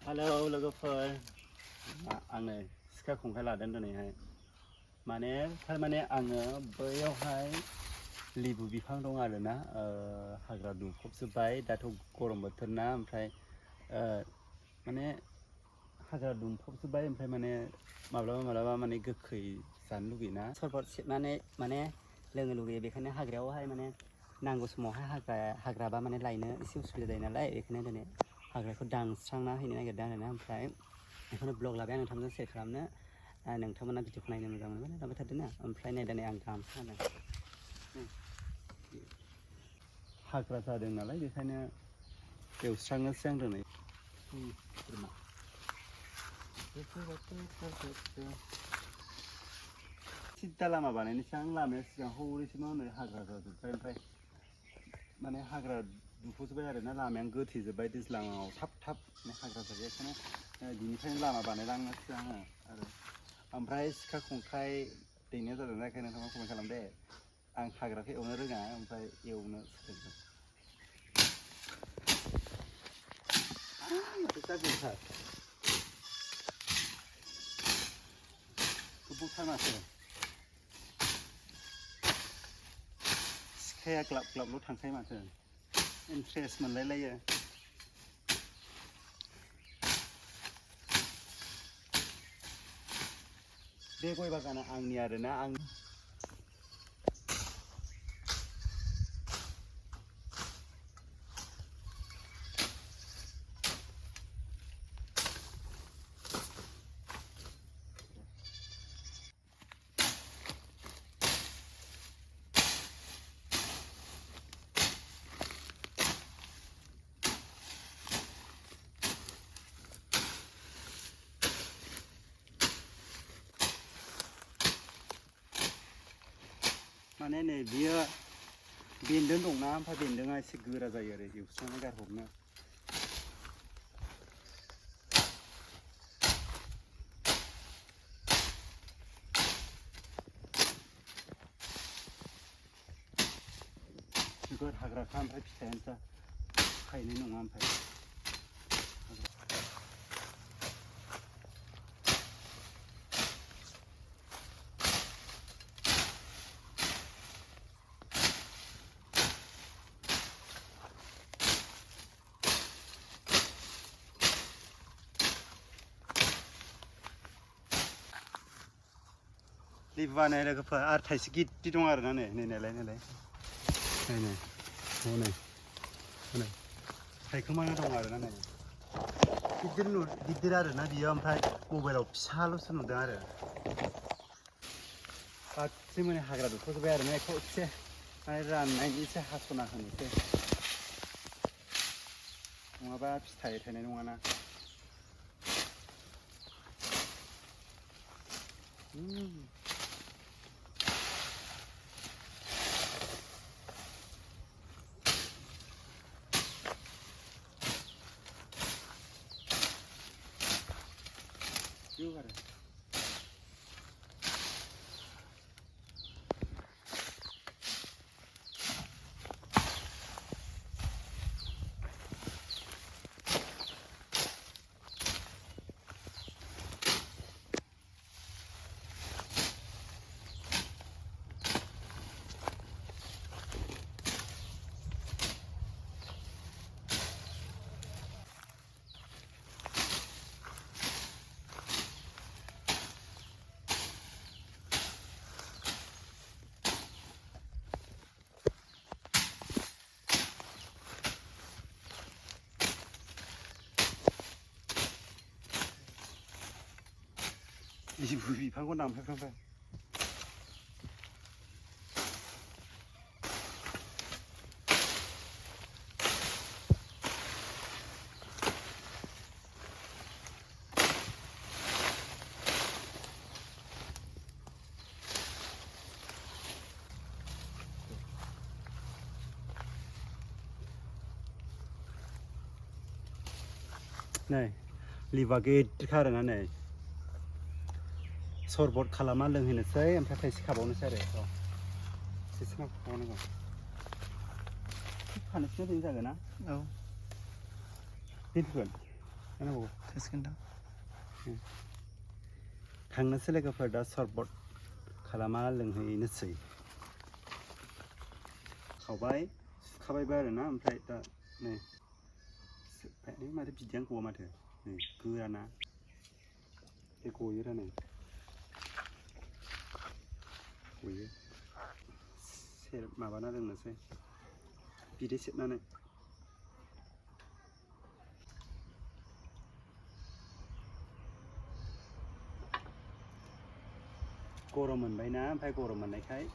Halo लोगोफोर आङो सिखा खंखाय लादों दिनैहाय माने थारमाने आङो बैयावहाय लिबु बिफां दं आरोना हाग्रा दुंफबजोब्बाय दाथ' गरम बोथोर ना ओमफ्राय माने हाग्रा दुंफबजोब्बाय ओमफ्राय माने माब्लाबा माने गोखै जानो लुगैयोना सरबत सेबनानै माने लोंनो लुगैयो बेखायनो हाग्रायावहाय माने नांगौ समावहाय हाग्राबा माने लायनो एसे उसुबिदा जायो नालाय बेखायनो दिनै हाग्राखौ दानस्रांना हैनो नागिरदों आरोना ओमफ्राय बेखौनो ब्लग लाबाय आं नोंथांजों शेयार खालामनो नोंथांमोना भिडिअखौ नायनो मोजां मोनोबा लाबाय थादो ना ओमफ्राय नै दिनै आं गामसा गानदों हाग्रा जादों नालाय बेखायनो एवस्रांनोसै आं दिनै सिद्दा लामा बानायनोसै आं लामाया सिगां हौरैसिम हाग्रा जाजोब्बाय ओमफ्राय माने हाग्रा दुंफबजोब्बाय आरोना लामायानो गोथेजोब्बाय दैज्लाङाव थाब हाग्रा जाबाय बेखायनो बिनिफ्रायनो लामा बानायलांनोसै आङो आरो ओमफ्राय सिखा खंखाय दैनाया जादों ना बेखायनो नोंथाङा कमेन्ट खालाम दे आं हाग्राखौ एवनो रोङा ओमफ्राय एवनो सोलोंदों जागोनथार गोबावथार माथो सिखाया ग्लाब ग्लाबल' थांखायो माथो इन्ट्रेस्ट मोनलायलायो बे गय बागाना आंनि आरोना आं माने नै बियो बेन्दों दंना ओमफ्राय बेन्दोंआ एसे गोरा जायो आरो एवस्रांना गारहरनो जोबोद हाग्राखा ओमफ्राय फिथाइयानो थायनाय नङा ओमफ्राय लिबु बानाय लोगोफोर आरो थाइसे गिदिर दं आरोना नै नायलाय हनै थाइखोमाना दं आरोना नै गिदिर आरोना बियो ओमफ्राय मबाइलाव फिसाल'सो नुदों आरो गासै माने हाग्रा दुंफबजोब्बाय आरोना बेखौ एसे माने राननायनि एसे हास'ना होनोसै नङाबा फिथाइ थायनाय नङाना आरो लिबु बिफांखौ दानफायफ्लांबाय नै लिबुआ गिदिरखा आरोना नै सरबत खालामना लोंहैनोसै ओमफ्राय थाइसे खाबावनोसै आरो एसे खाबावनांगौ फानोसैना बेनो जागोन ना औ दोनथ'गोन ana bu Teskenda. थांनोसै लोगोफोर दा सरबट खालामा लोंहैनोसै खावबाय सुखाबायबो आरोना ओमफ्राय दा नै माथो बिदैयानो गवा माथो नै गोराना बे गयो दा नै गयो माबाना लोंनोसै बिदै सेबनानै गरम मोनबायना ओमफ्राय गरम मोननायखाय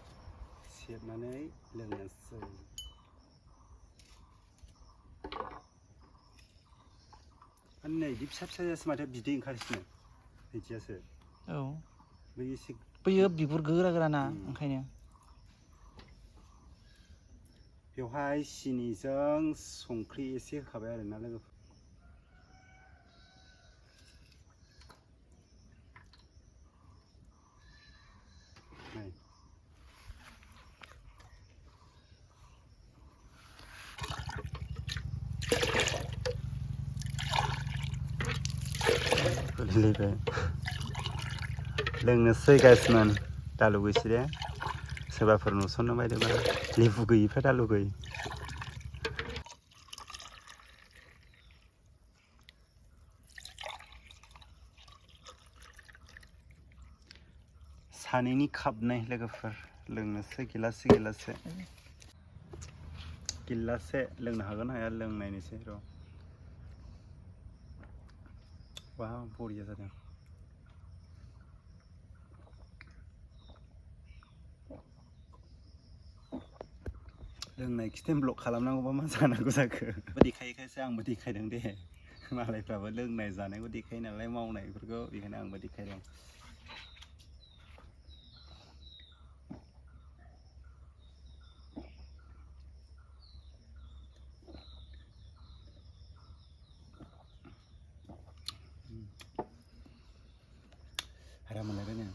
सेबनानै लोंनोसै नै बिदि फिसा फिसा जासो माथो बिदै ओंखारसिनो बिदियासो औ बै एसे बैयो बिगुर गोरा गोराना ओंखायनो बेवहाय सिनिजों संख्रि एसे होखाबाय आरोना लोगोफोर गोलैबाय लोंनोसै गाइसमोन दा लुगैसै दे सोरबाफोर नुसननो बायदोंबा लेबु गैयिफ्रा दा लुगै सानैनि खाबनै लोगोफोर लोंनोसै गिलासे गिलासे गिलासे लोंनो हागोन हाया लोंनायनोसै र' वाव बरिया जादों लोंनाय खिथेम ब्लक खालामनांगौबा मा जानांगौ जाखो देखायखायसो आंबो देखायदों दे मालायफ्राबो लोंनाय जानायखौ देखायो नालाय मावनायफोरखौ बेखायनो आंबो देखायदों आराम मोनलायबाय नो